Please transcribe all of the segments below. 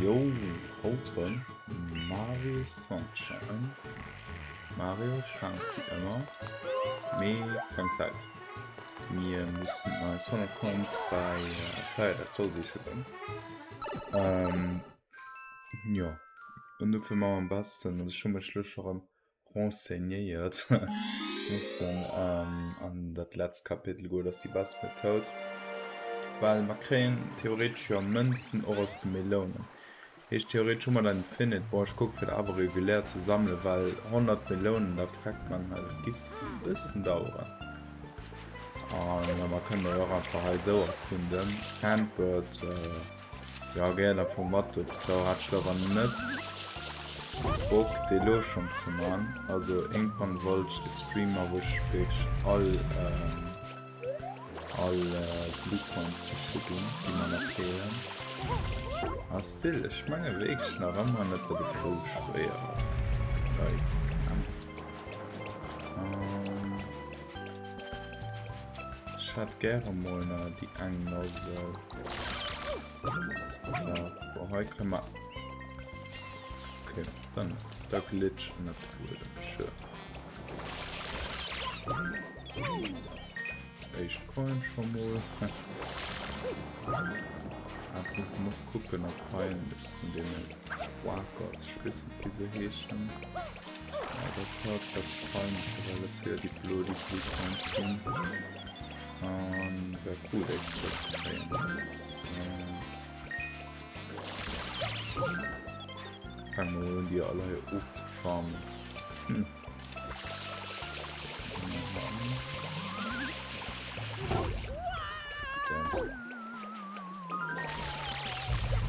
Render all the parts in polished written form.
Yo, haut rëm Mario Sunshine. Mario krank wéi ëmmer, mee keng Zäit. Mir mussen eis 100 Coins bei Playa del Sol siche goen. Ähm, jo, an dofir maache mer am besten, also ech hu mech lo scho rëm renseignéiert, mussen an dat letzt Kapitel goen, dat ass déi best Methoud, well mer kréien theoretesch jo Mënzen och aus de Melounen. Heescht theoretesch hu mer dann Infinite, bon ech kucke fir awer regulär ze sammelen, well 100 Melounen da freckt man hei, dat giff e bëssen daueren. An mer kënnen jo och einfach hei esou erkunden. Sandbird. Jo gehéiert am Fong mat dozou, hat ech awer net Bock dee lo schonn ze man. Also iergendwann wollt ech e Stream man wou ech wierklech all all Blue Coins siche ginn déi mer nach feelen. A still ech menge wierklech nach ëmmer net dat et sou schwéier ass. Like Ech hätt gäre mol nach déi eng Nozzle. So, boah, hei kënne mer... Okay, dann net. Da glitsch ënnert de Buedem. Schön. Éischt Coin scho mol. Ah, wir müssen noch gucken, ob hei vun deene Quakers, ich weess net, wéi se heeschen. Dat hat dat Coins, well dat si jo déi blo, déi blue Coins ginn. An wär cool, déi ze kréien. So. Fangen wir un, déi alle hei ofzefarmen. Hm.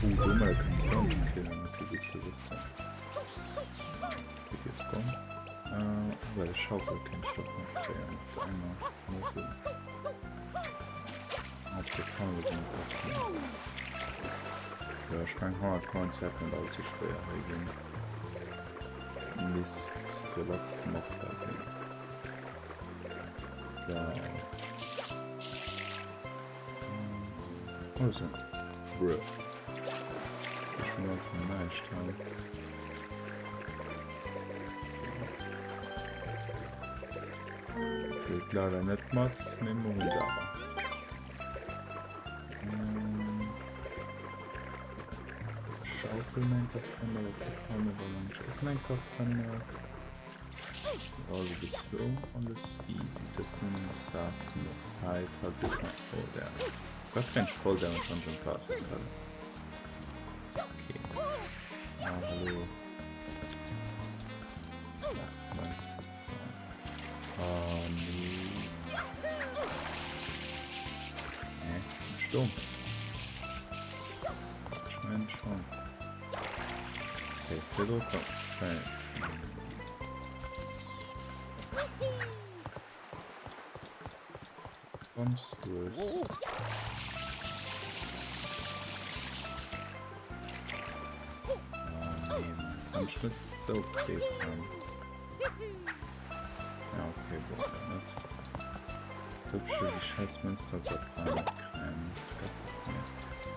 Uh, domadder kann ee ganz killen. Okay, gutt ze wëssen. Wéi geht's goen? Äh, well Schaukel kéint ech doch nach kréien mat enger Musel. Op de Panel sinn och nach. Jo, ech meng 100 Coins wäert net all ze schwéier hei ginn. Misst relax machbar sinn. Ja. Also, bruh. Ech hunn einfach näischt hei. Zielt leider net mat, mee mer hunn se awer. Schaukel mengt dat fënnef, op de Palme Avalanche och mengt dat fënnef. Also bis lo alles easy. Dat ass nëmmen eng Saach vun der Zäit halt bis mer oh der. Dat kréien ech voll Damage an den Waasserfäll. Okay. Ah, hallo. Ja, Moment. So. Ah, nee. Hä? Bin ich dumm? Ich mein schon. Okay, virdru komm. Okay. Ganz lues. Ah, nee, Mann. Kann ich net sou breet ran? Ja, okay, bon, dann net. Als ob ich déi scheiß Münzen op der Palme kréien. Das gëtt net méi.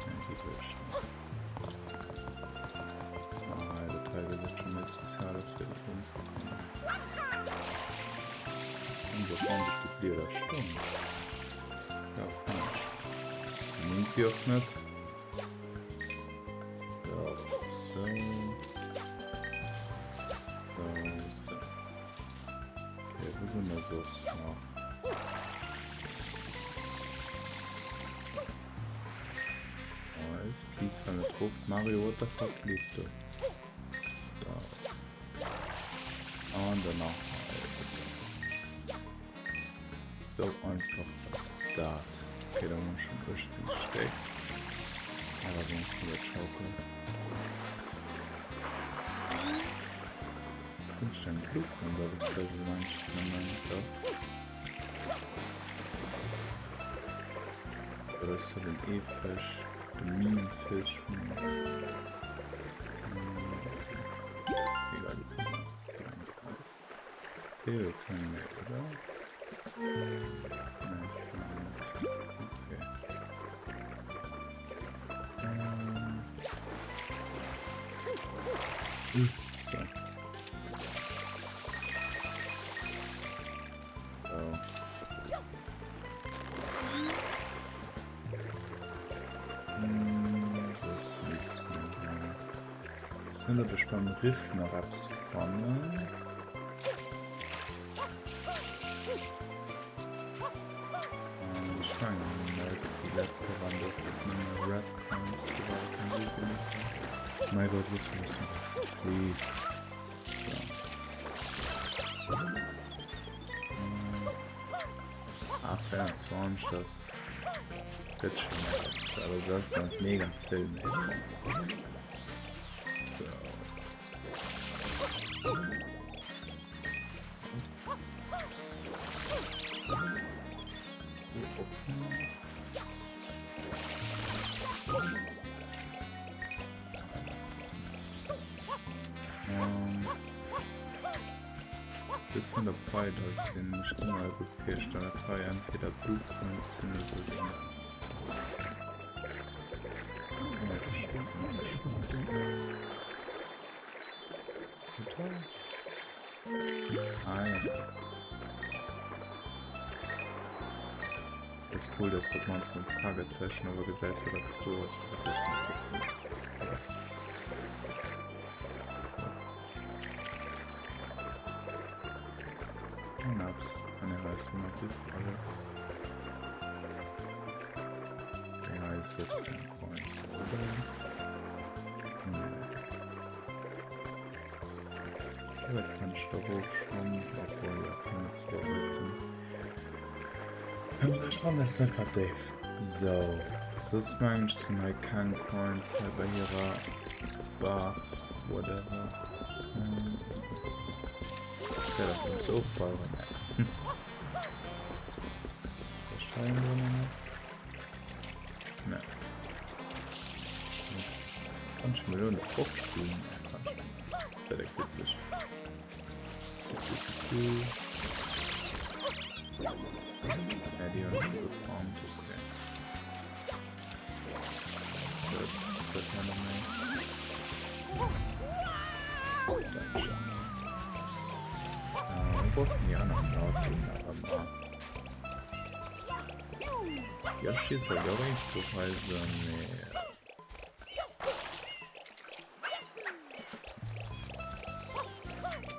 Nee, déi wëll ech net. Ah, dat hei gëtt et scho méi sozial, als wéi ech erunzekommen. Monkey och net. Ja, so. Da, so. Okay, wo sind wir sonst noch? Nice. Please, wenn er druckt. Mario, what the fuck lebt du? An danach So einfach ass dat. Okay, da hunn ech schon 18 Stéck. Awer wéinst der Schaukel. Hunn ech den Blut an der Moment? Oder ist das den E-Fisch? Den Minenfisch? Egal, die können wir Theo kennen wir, oder? Nein, ich bin nicht. Okay. Ähm. So. So. Hm, das ist nichts mehr. Ich weiß nicht, ob ich beim Riff noch etwas fannen. Ich meine, die letzte waren doch mit Red Coins, die war kein Glück. Mein Gott, was müssen wir was? Please. So. Ah, 24, das gëtt schon etwas. Aber das ist halt mega viel mehr. So. Bisschen der Breit aus den ech kann mal gut virstellen, dat hei entweder Blue Coins sinn oder sou irgendwas. Ah, ja. Ist cool, dass du manchmal mit Fragezeichen aber gesäis, dass du hast. Das ist ein bisschen Ups, eine heiße Nativ alles. Der heiße Coins, oder? Nee. Vielleicht kann ich da hoch schon, obwohl ja, kann jetzt so retten. Aber der Strand ist halt grad Dave. So, sonst mengen ech sinn hei keng Coins hei bei hirer Baach, whatever. Hm. Ja, das muss aufbauen. Hm. Ne. Kann ich Melone fortspülen? Ja, kann ich. Das ist witzig. Ja, die haben schon gefarmt, okay. Das wird ja noch mehr. Anscheinend. Äh, wir brauchen die anderen Nasen, aber mal. Yoshi ist ja auch irgendwo weise. Nee.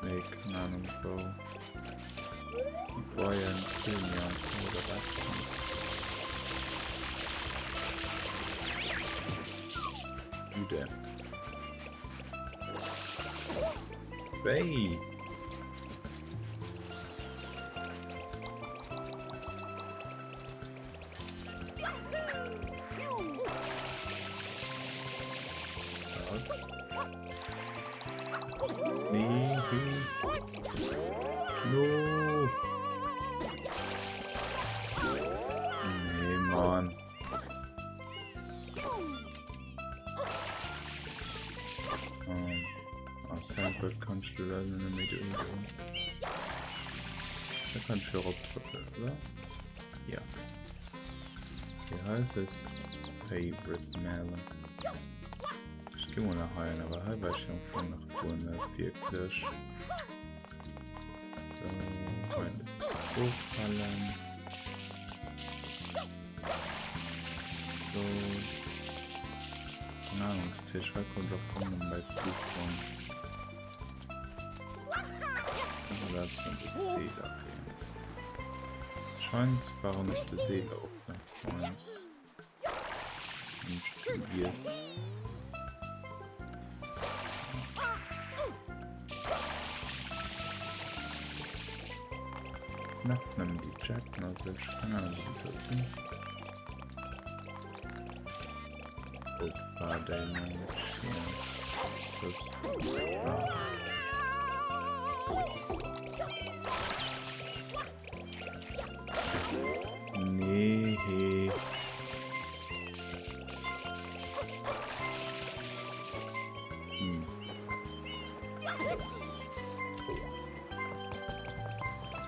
Nee, keine Ahnung, Bro. Die Bayern killen ja oder was? Jude. Hey! Nee, No. Nee, Mann. Ähm, ah, Sample kannst du leider nicht mehr umgehen. Da kannst du optrëppelen, oder? Ja. Wie heißt es? Favorite Melon. Ich gehe mal nach rein, aber hei war ich am Anfang nach guer net wierklech. So, rein hochfallen. So. Nahrungstisch, hei kommt auch kommen bei Buchung. Anscheinend waren op de Seeler och nach Coins. Hunn ech gelies. Nach nëmmen déi Jetten, also ech keng Ahnung wou déi soll sinn. Et war déi mengen ech hier. Ups. Ah. Nee, he. Hm.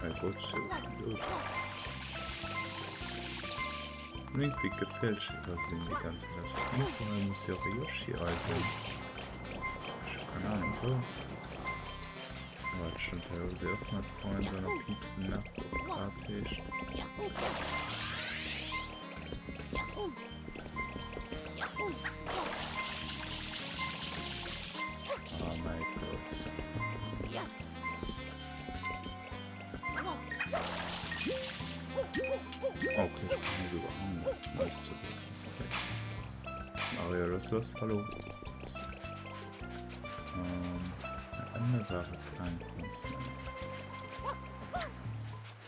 Mein Gott, ist ja schon tot. Irgendwie gefälscht sinn die ganze Zeit. Irgendwoher muss ja auch Yoshi sein. Ich hab keine Keng Ahnung wou. Aber das stimmt ja sie auch nicht Coins an der Piepsen nach grad heescht. Oh mein Gott. Okay, ich kann hier sogar an. Nice zu Mario, was ist los? Hallo. Ähm, Ende war kein Kunst mehr.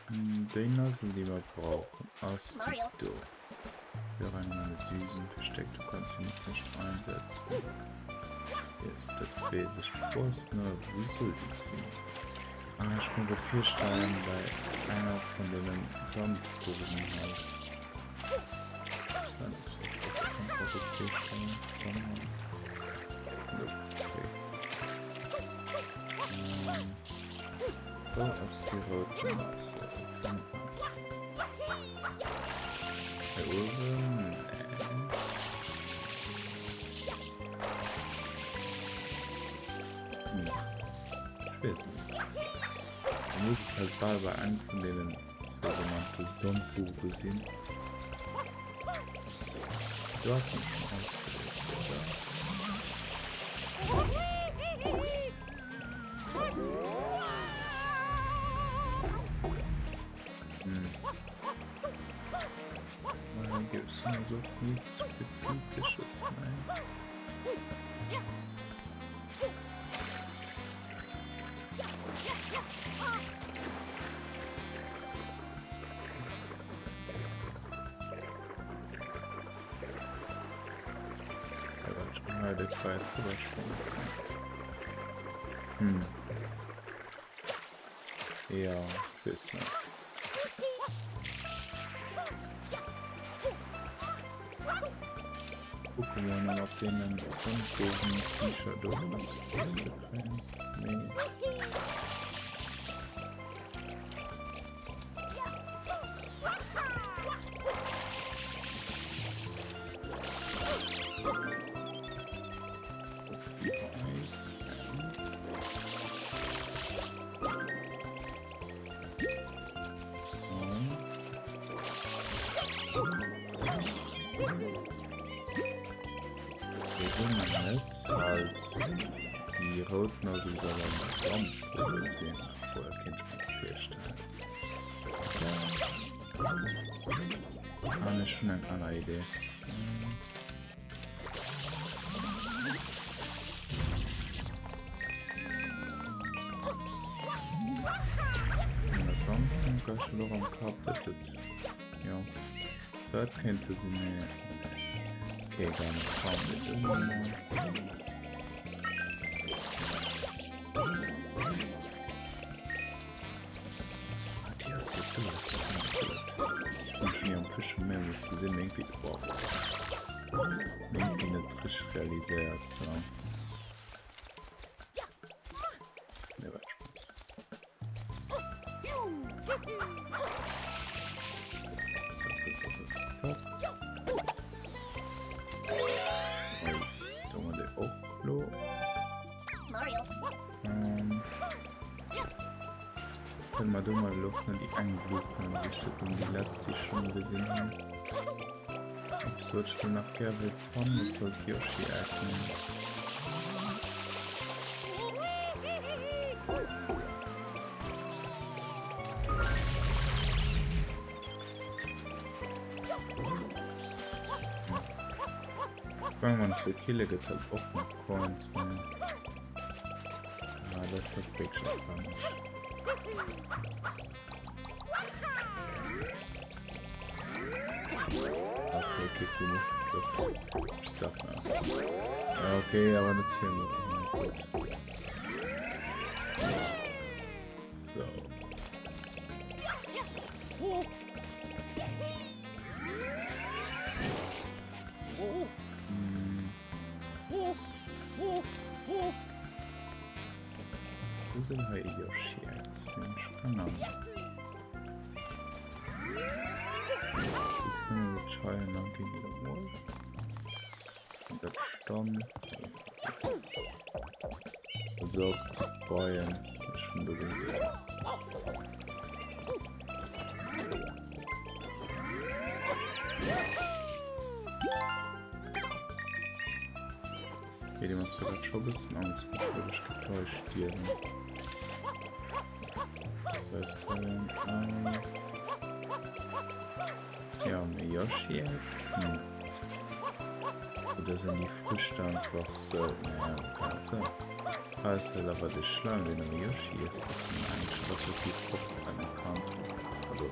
Hm, den Nase, die wir brauchen, ass déi do. Hier rein meine Düsen versteckt, du kannst sie nicht nicht einsetzen. Hier ist das wees ich bewusst, ne? Wie soll die sinn? Ah, ich kann mir vorstellen, bei einer von den Sandburgen halt. Wo ass déi rout Masse? Hei uewen? Nee. Hm. Ich weess net. Da muss et halt bal bei engem vun deenen sougenannte Sandburge sinn. Do hat man schon ausgelöst, oder? Hm. Gibt es so nichts Spezifisches mehr? Hm. Ja, ich weiß nicht. Kucke mir mal op deenen Sandbogen Viecher do eppes rauszekréien. Nee. Die roten also sinn, obwohl kind ich mir vorstellen. Ah, schon eng aner Idee. Am Kap dat et ja so dat kéinte si mir okay, dann fahren wir do mal. Ah, die ass jo do, das ist ja gut. Hun schon am Pësche mehrmals gesehen, mee irgendwie boah, irgendwie net richtig realiséiert so. Nee, war Spaß. Zack, zack, zack, zack, zack. Nice, da haben wir die auch lo. Ähm, können wir do mal lo noch die eng Blumen sichen, um die letzte, die ich schon gesehen habe. Ob sollte ich nach gär wëll fannen, sollt Yoshi erkennen. Wann se kille gëtt halt och nach Coins méi. Ah, das hat wirklich einfach nicht. Okay, kick du nicht. Ich sag mal. Ja, okay, aber das hier. Oh mein Gott. So. Hm. Wo sind hei Yoshi Eggs? Ist nëmmen dat hei an dann ginn déi emol. An dat stand. Also op déi Beien, ech hunn do gesinn. Okay, die macht zwar schon ein bisschen Angst, ich würde ich Gefahr stierwen. Das ähm, ja, mir Yoshi. Hm. Oder sind die Früchte einfach so? Naja, warte. Ah, ist halt aber der Schleim, den der Yoshi ist. Eigentlich was wirklich fortbrennen kann. Also.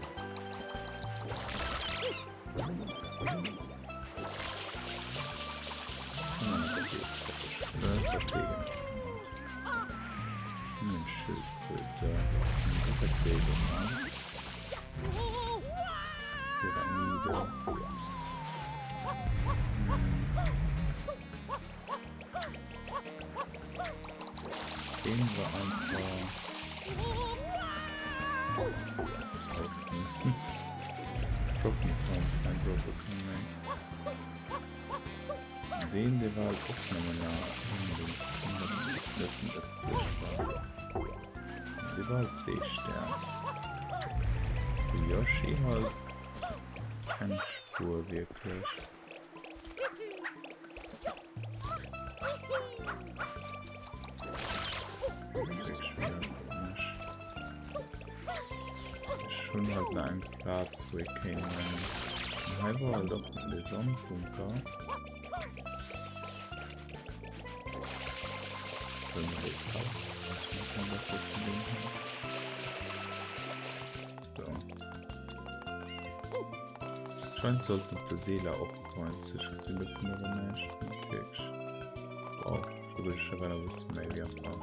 Pyramide. Den war einfach Den de war och nëmmen war. De war halt Seestern. De Yoshi halt keng Spur wierklech. Ech hunn halt nach eng Plaz wou ee kéint An hei war halt och de Sandbunker. Scheint sollten op der Seele och Coins sech gesinn, dovun awer näischt net wierklech. Wow, scho wëll ech awer nach e bësse méi wéi am dat.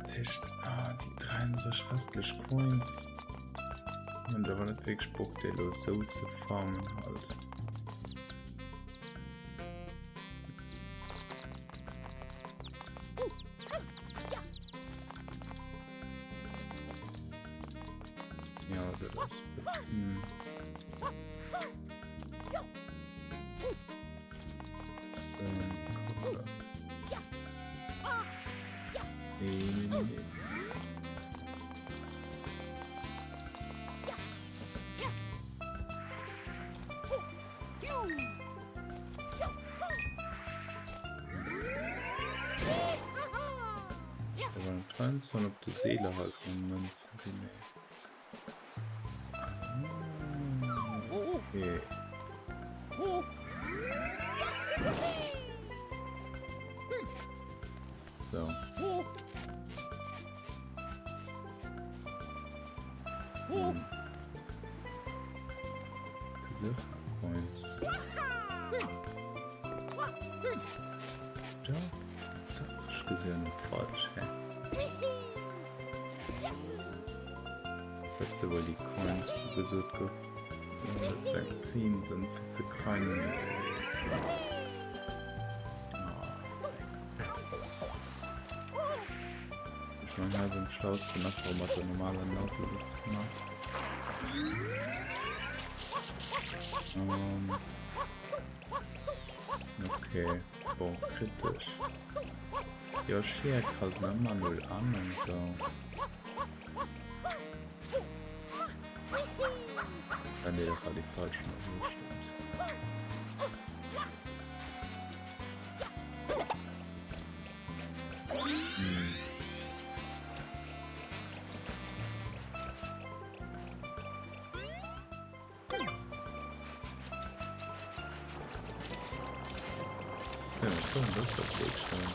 Dat heescht, ah, déi 33 restlech Coins hunn awer net wierklech Bock déi elo esou ze farmen halt. Ja, dat ass e bëssen... Nee, nee, nee, nee. Anscheinend sollen op de Seeler halt eng Münzen sinn. Ah, okay. So. Hm. Coins. Da, da, ich gesehen falsch. Hä? Dat se wuel déi Coins, wou gesot gouf, dat se eng Prime sinn, fir ze kréien. Ech mengen, hei ass am schlausten einfach mat der normaler Nase dat ze maachen. Ähm, okay, bon, kritesch. Jo, Schiek halt ëmmer null an an sou. Ah, nee, dat war déi falsch Note, stimmt. Hm. Ja, komm, das ist doch gut schon.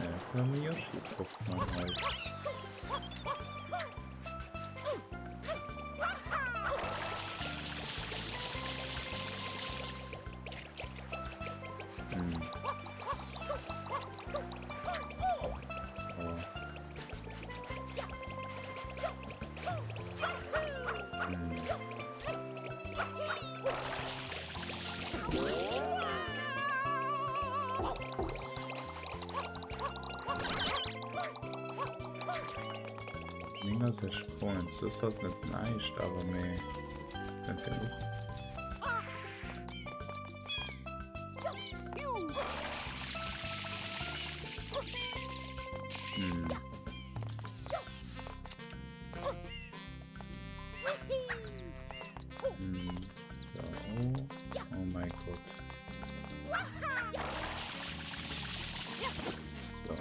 Ja, können wir Yoshi gucken halt. Hm. Oh. Hm. Coins, das halt net näischt, awer méi sind genuch. Hm. Hm, so. Oh mein Gott. So.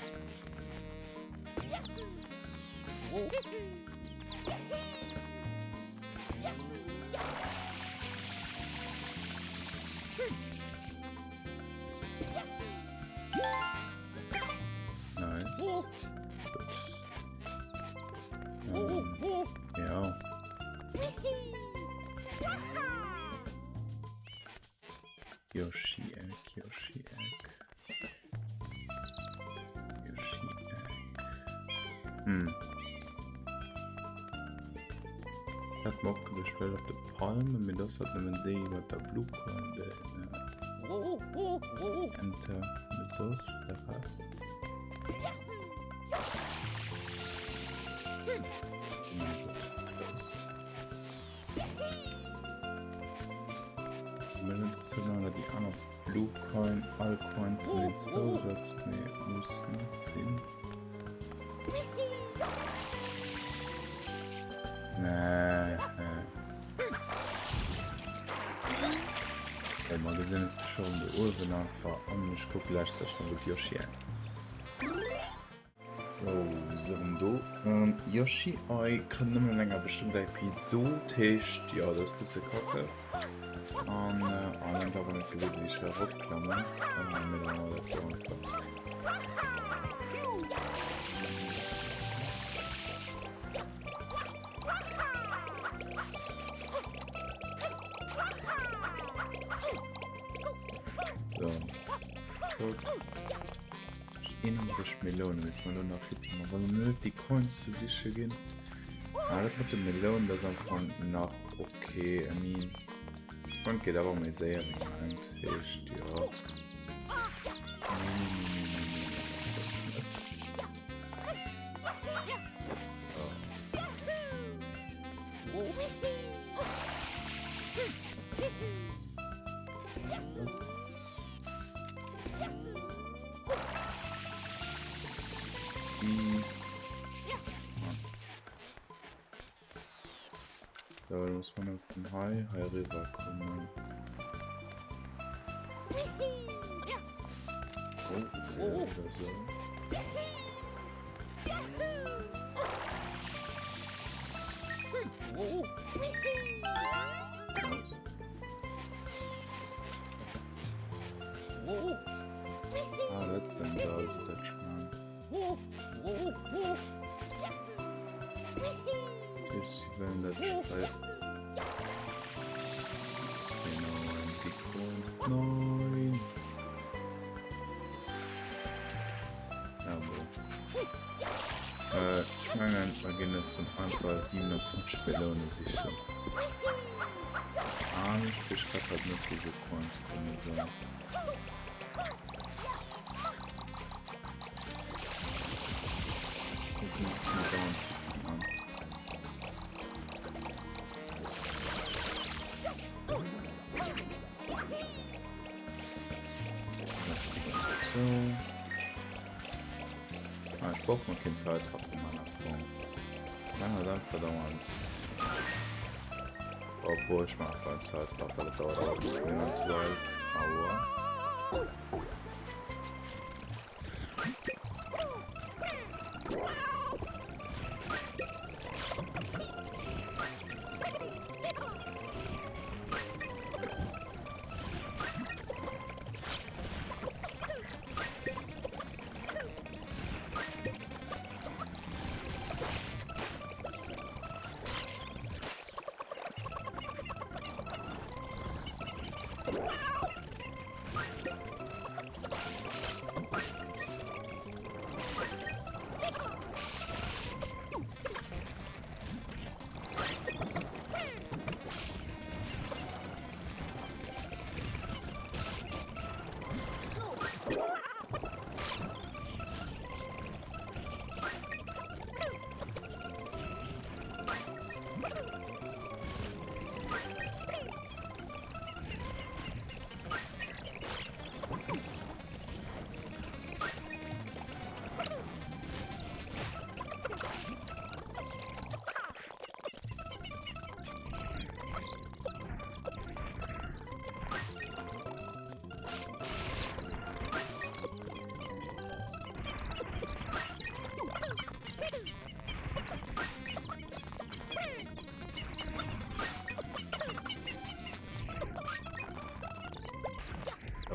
Nice. Gut. Ähm, ja. Yoshi Egg, Yoshi Egg. Yoshi Egg. Hm. Dat mer opgeluecht well op de Palme, mee dass dat nëmmen déi mat der Blue Coin déi Enter mee soss de Rest. Mech interesséiert nach déi aner Blue Coin, all Coins sinn den Zousatz, mee muss net sinn. Nee, nee. Okay, mal gesehen ist schon de uewen einfach an ech kucke gläichzäiteg nach op Yoshi X. Oh, se erëm do. Ähm, Yoshi Eye kënnt nëmmen an enger bestëmmter Episod, heescht, jo, dat ass bësse kacke. An äh, an awer net gewisen, wéi ech hei eropklammen. Äh, mee dann maache mer dat jo einfach. So. Zack. 31 Melounen misst man lo nach futtern. Ma wann net déi Coins ze siche ginn. Ah, dat mat de Melounen, dat ass am Fong nach okay. I mean, und geht awer méi séier wéi gemengt. Heescht, ja. Nee, nee, nee, nee, nee, nee. Dat ech net. Oh. So, da muss man von hei hei rüber kommen. Oh, okay, oder so. Nice. Ah, dat brennt also dat Schmarrn. Ich will dat Schrei. Genau, die Coin. Nein. Ja, bon. Äh, ich mengen, wir gehen jetzt dann einfach 27 Melonen sichern. Ah, ich fisch grad halt net, wéi se Coins komme sollen. Ich muss mir dauernd an. So. Ah, ich brauche noch kein Zeitraffer, meiner Frau. Lange dann verdauernd. Obwohl ich mache einfach einen Zeitraffer, das dauert aber ein bisschen eventuell. Aua.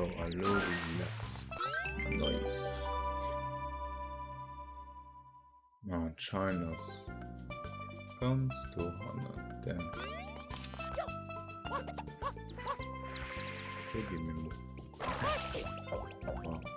Sou, a lo déi letzt. Nice. Ah, d'Shine ass ganz dohannert. Damn. Do gi mir mol kucken. Ah.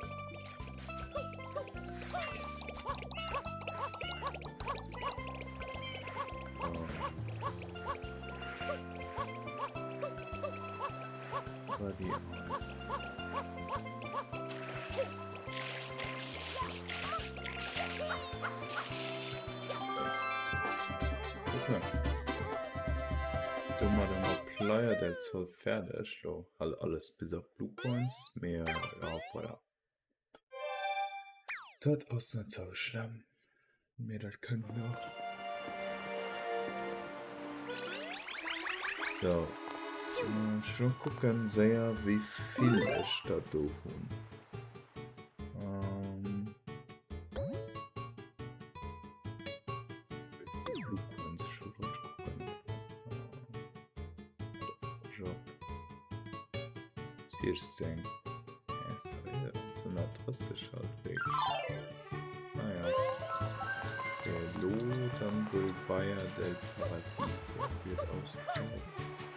Domadder mat Playa del Sol fäerdeg. Lo halt alles bis op Blue Coins, mee ja voilà. Dat ass net sou schlëmm, mee dat kënnt nach. So, ech wëll kucken séier wéi vill ech der do hunn. 16. 130 halbwegs. Naja. Okay, lo dann wohl Bayer del Paradiso wird ausgesäit.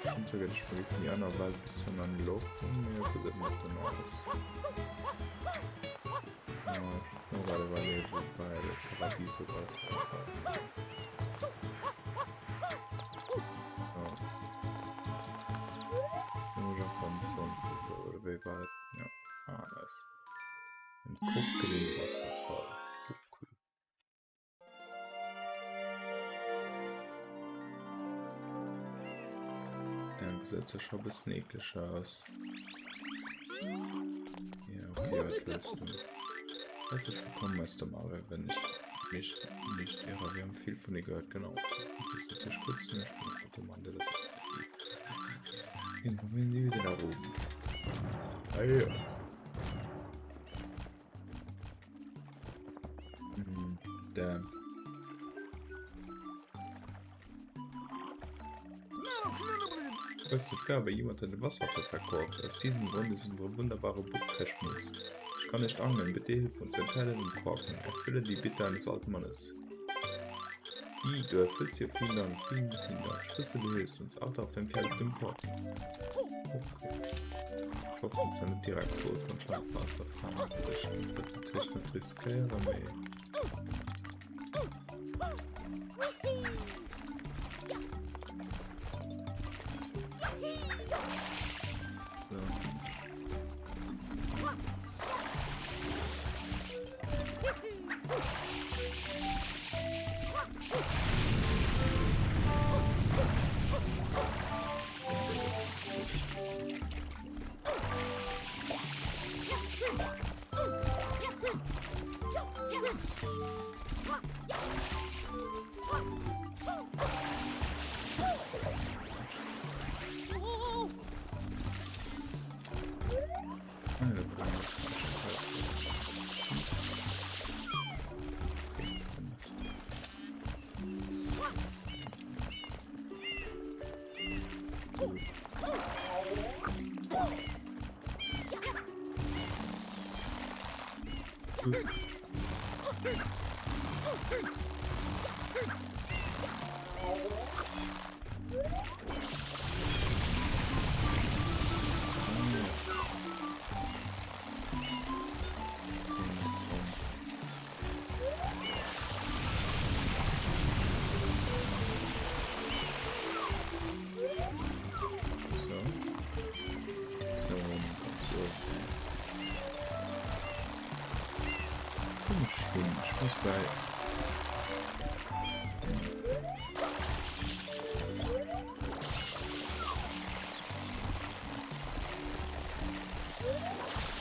Schon sogar die Spiel die aner Welt bis von an Loch mir gesäit net danach aus. Ja, ich nur gerade überlegt, wo Bayer del Paradiso war. Wasserfall. Okay. Ja, gesäit zwar scho e bëssen eekleg aus. Ja, okay, wat wëlls du? Herzlich willkommen, Meister Mario, wenn ich mich nicht irre. Wir haben viel von dir gehört, genau. Das ist natürlich kurz, ich bin der Mann, der das Informieren Sie wieder da oben. Ah, ja. Hm, damn. Weißt du, aber jemand hat den Wasserfall verkorkt. Aus diesem Grund ist unsere wunderbare Bucht verschmutzt. Ich kann nicht angeln. Bitte hilf uns, entferne den Korken. Erfülle die Bitte eines alten Mannes. Wie, du erfüllst hier vielen Dank, vielen, vielen Dank. Ich wusste, du hilfst uns. Achte auf deinen Kerl auf dem Korken. Okay. Ich hoffe, uns nicht direkt tot von Schlagwasser fahren. Ich würde natürlich nicht riskieren, mee. Ich muss bei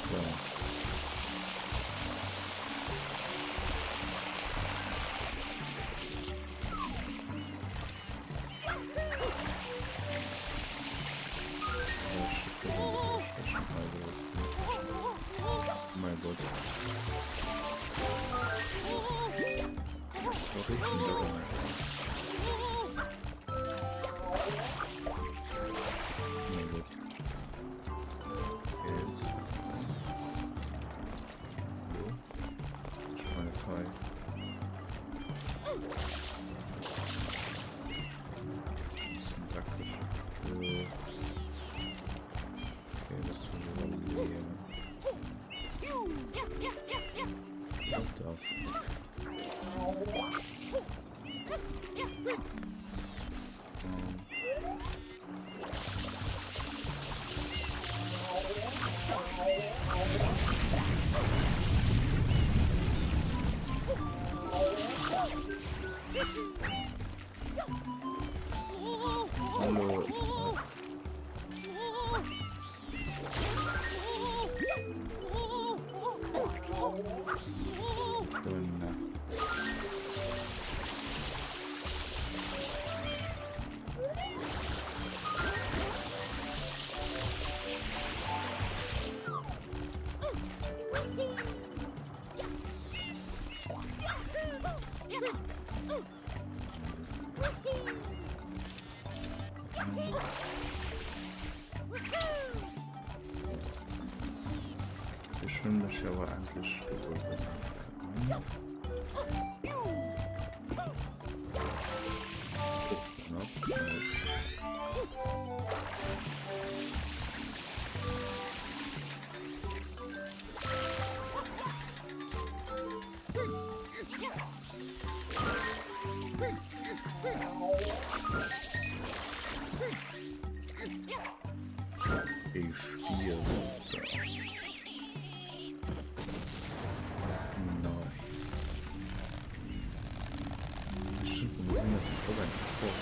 So. Mein Gott. Mein Gott. Jetzt. Bisschen dreckig. Okay, das war leer. What the Hallo. Gute Nacht. Ech hunn mech awer endlech gewuer. Ich spiele. Nice. Stimmt, wir sind natürlich auch ein Koch.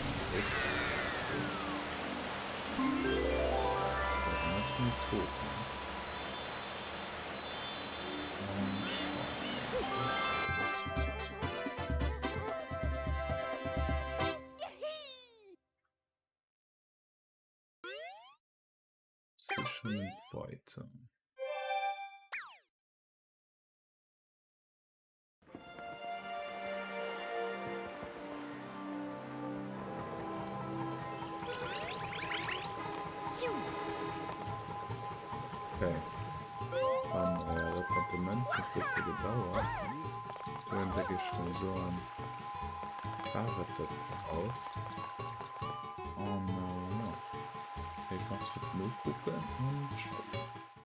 Das bin ich tot, ne? Sichern weiter. Okay. Dann äh, dat mat de Mënz huet bësse gedauert. Dann sag ich dann so an war et dat fir haut. An äh, ja. Vill Spaass fir d'Nokucken an ciao.